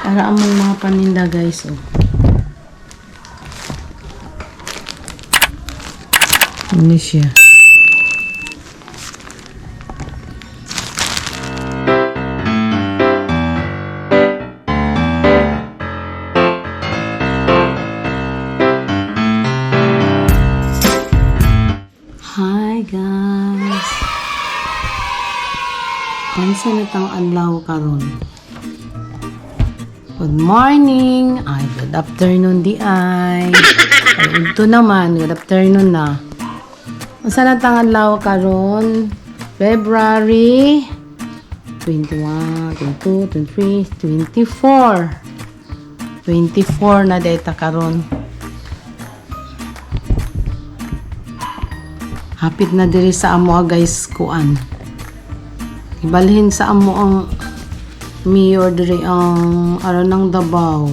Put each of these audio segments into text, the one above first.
Para among mga paninda, guys, oh. Ano siya? Hi guys. Unsa na tang adlaw karon? Good morning. Ay, good afternoon di ay. Ay, udto naman, good afternoon na. Unsa na tang adlaw karon? February 21, 22, 23, 24. 24 na data karon. Hapit na diri sa amo ah, guys, kuan. Ibalhin sa amo ang mayor diri ang araw ng Davao.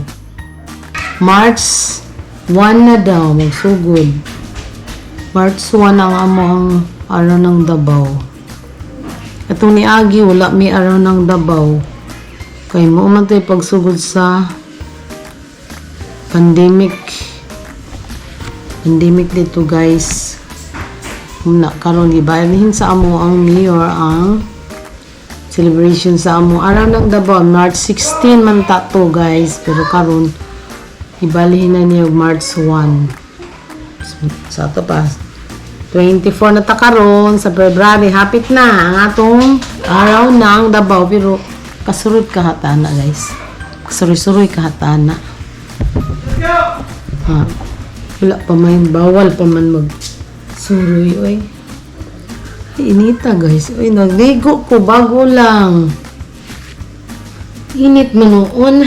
March 1 na daw magsugod. March 1 ang amo ang araw ng Davao. Atong ni Agi wala may araw ng Davao. Kay mo man to'y pagsugod sa pandemic. Pandemic dito, guys. Na karon gibalhin sa amo ang mayor ang celebration sa amo araw ng Davao. March 16 man ta to, guys, pero karon ibalhin na niya og March 1. Sa ato pa 24 na ta karon sa February. Hapit na ang atong araw ng Davao, pero kasurod kahatana, guys, kasuroy-suroy kahatana, ha. Wala pa man, bawal pa man mag suroy, oy. Ay, inita, guys. Uy, nagligo ko bago lang. Init man noon.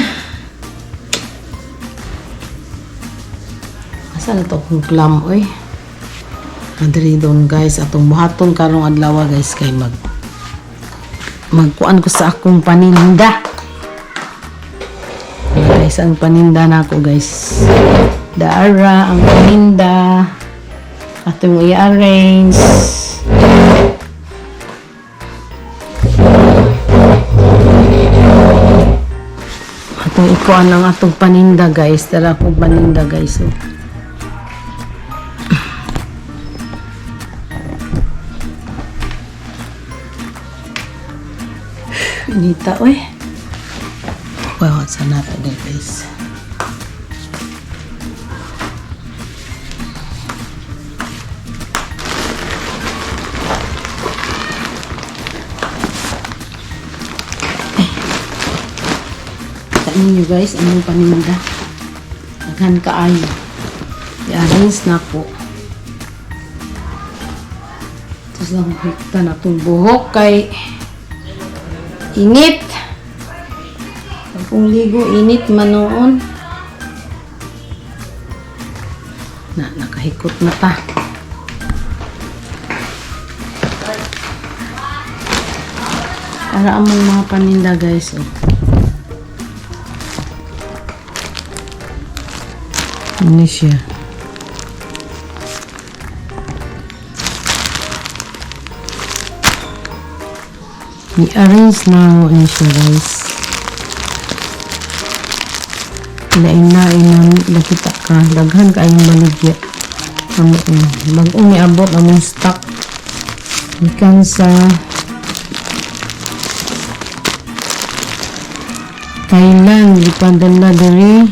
Asa na to akong clam, oy? Adri doon, guys. Atong buhaton karong adlaw, guys, kay magkuan ko sa akong paninda. Guys, ang paninda na ako, guys. Daara, ang paninda. Atong i-arrange. Atong ikuan ang atong paninda, guys. Tara akong paninda, guys. Oh. Inita, oy. Well, sana natin, guys. Kita ninyo, guys, anong paninda. Daghan kaayo. I-arrange na po. Tapos lang hikta na itong buhok kay init. Pag ligo, init man noon. Na, nakahikot na ta. Para among mga paninda, guys. Oh. Ano siya? I-arrange na mo ni siya, guys. Lain-lain na nakita ka. Daghan kaayong baligya. Amo bagong niabot among stock. Gikan sa Thailand, gipadala diri.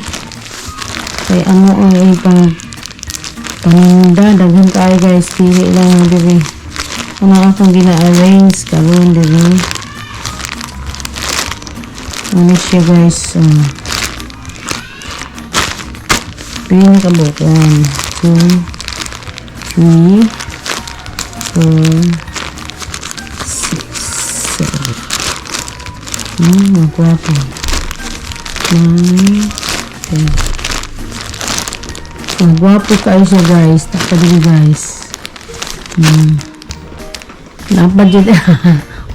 Kay amo ang ipang paninda. Daghan kaayo, guys. Dili lang diri. Ano akong gina-arrange karon diri. Ano siya, guys? Pili na kabuok. 1, 2, 3, 4, 6, 7. Magwapo. 9, 10. Magwapo kayo siya, guys. Takpadili, guys. Dapat dyan.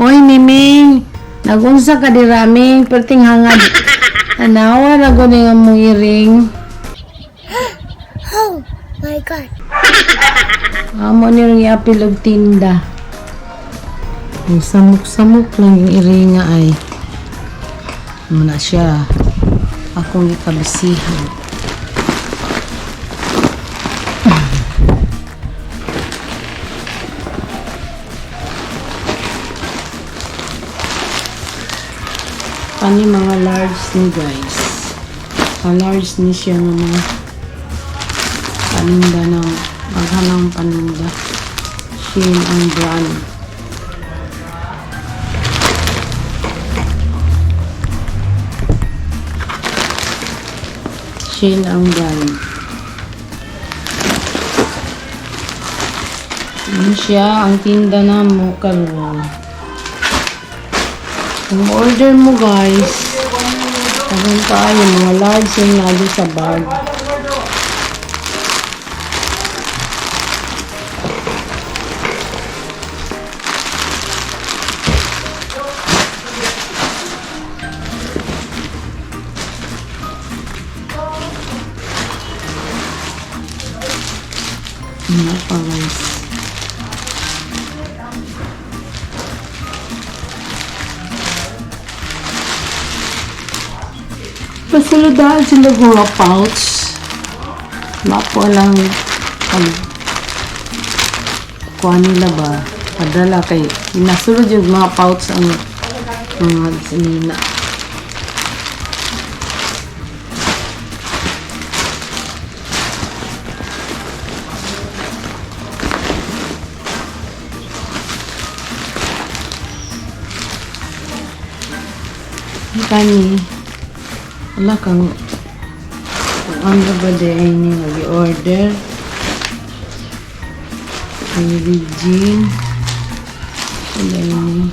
Hoy, Miming! Nagunsa ka di raming. Perting hangad. Anawa na ko nga mong iring. Oh my God. Amo ni ring iapil og tinda. Ang samok-samok lang yung iringa ay. Ano na siya. Akong gikabisihan. Kani mga large ni, guys. Ang large ni siya ng mga paninda ng maghalang paninda. Shein ang brand. Shein ang brand. Yun siya ang tinda na mo karon. Kung order mo, guys, tagan kaayo mga large yung lagi sa bag. Ano pa, guys? Pasaludaan sila mga pouch. Mapo lang pag kuha nila ba padala kay nasulod yung mga pouch ang mga sinina. Kani wala kang kung ano ba di ay ni nag-order. Baby Jean. Wala ni.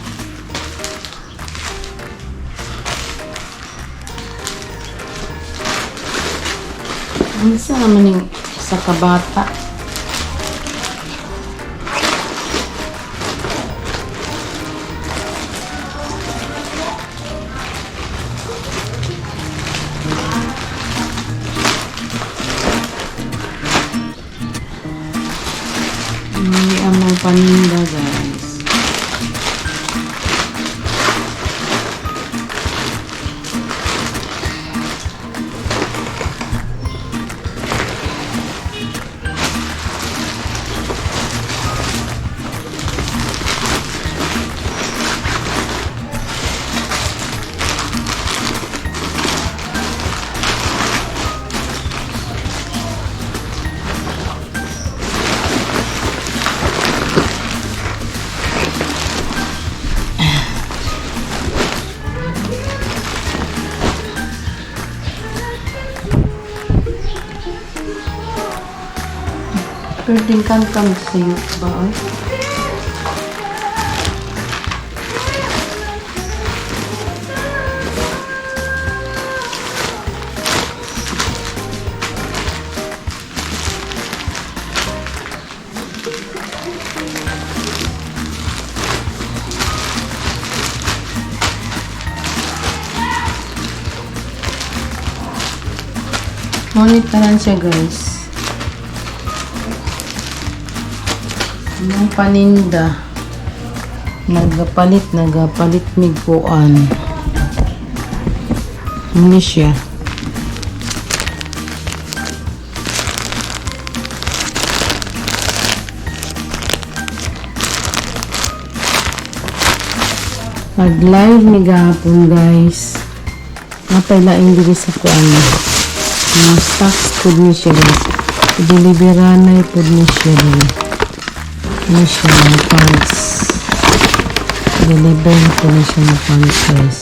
Ang sa naman yung sa kabata. May among paninda, guys. Pwedeng kan sa'yo ba ay? Ngunit tanan siya, guys. Anong paninda? Nagapalit miguan. Ano siya? Nag-live ni gahapon, guys. Napay laing diri sa kuan. Mga stocks pud ni siya, guys. Deliveranay pud ni siya diri. Ano siya ng pants. Deliver na po na siya ng pants, guys.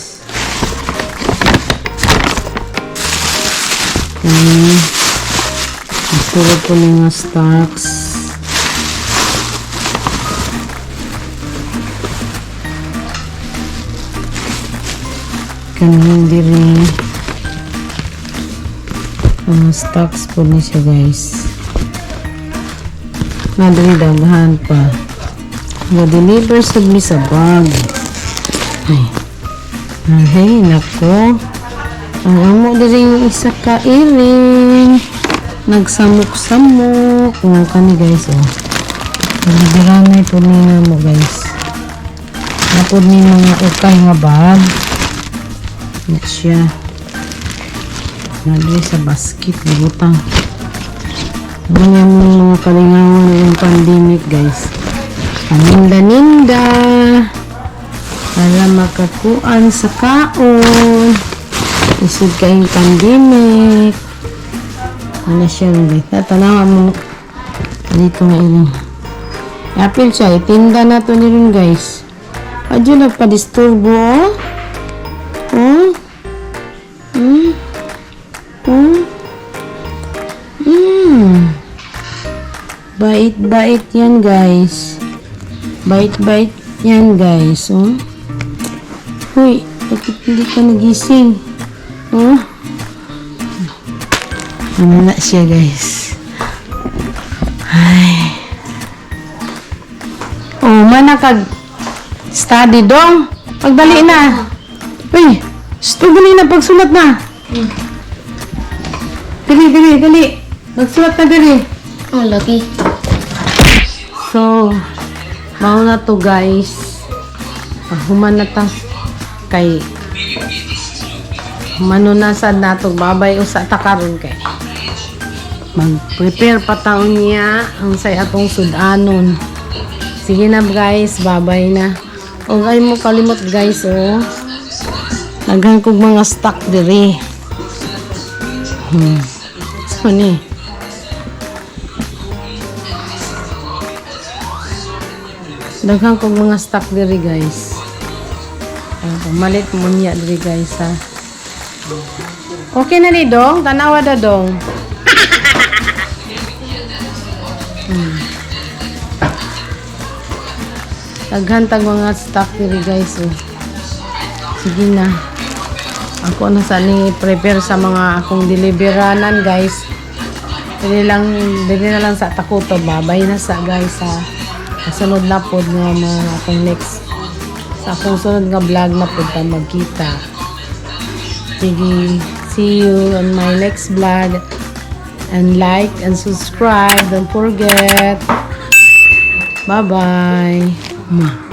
Kani, masuro po na nga stocks. Kani, diri. Mga stocks po ni siya, guys. Madali daghan pa. Ga-deliver sad mi sa bag. Ay. Ay, nako. Ang amo diri yung isa ka iring. Nagsamok-samok. Oh, kani, guys, oh. Deliveranay po ni nga mo, guys. Napod ni mga ukay nga bag. Ano siya. Nandun sa basket, gibutang. Mga mga kalingawan ng pandemic, guys. Paninda-ninda. Para makakuan sa kaon. Isod kayong pandemic. Ano siya rin? Tatanawa mo. Dito nga ilang. Apple siya. Itinda na to ni rin, guys. Adyo nagpa-disturbo, oh. Oh. Oh. Bait-bait yan, guys. Bait-bait yan, guys. Oh. Uy, bakit hindi ka nagising? Oh. Ano na siya, guys. Ay. Oh, mana kag study dong. Pagdali na. Uy, stop, dali na pagsulat na. Dali, dali, dali. Magsulat na dali. Oh, lagi. So, mao na to, guys. Human na ta kay humano na sad nato, babay usa ta karon kay mag-prepare pa taon niya ang say atong sudanon. Sige na, guys, babay na. O ay mo kalimot, guys, oh. Daghan kog mga stock diri. So ni. Daghan kog mga stock diri, guys. Ay, pamalit mo niya diri, guys, ha. Okay na ni dong, tanawa da dong. Daghan tag mga stock diri, guys, oh. Sige na. Ako na sa ni prepare sa mga akong deliveranan, guys. Dili lang dili na lang sa takuto, babay na sa, guys, ha. Kasunod na pod nga mga akong next sa akong sunod nga vlog na pod ta magkita. Sige, see you on my next vlog. And like and subscribe. Don't forget. Bye-bye. Ma.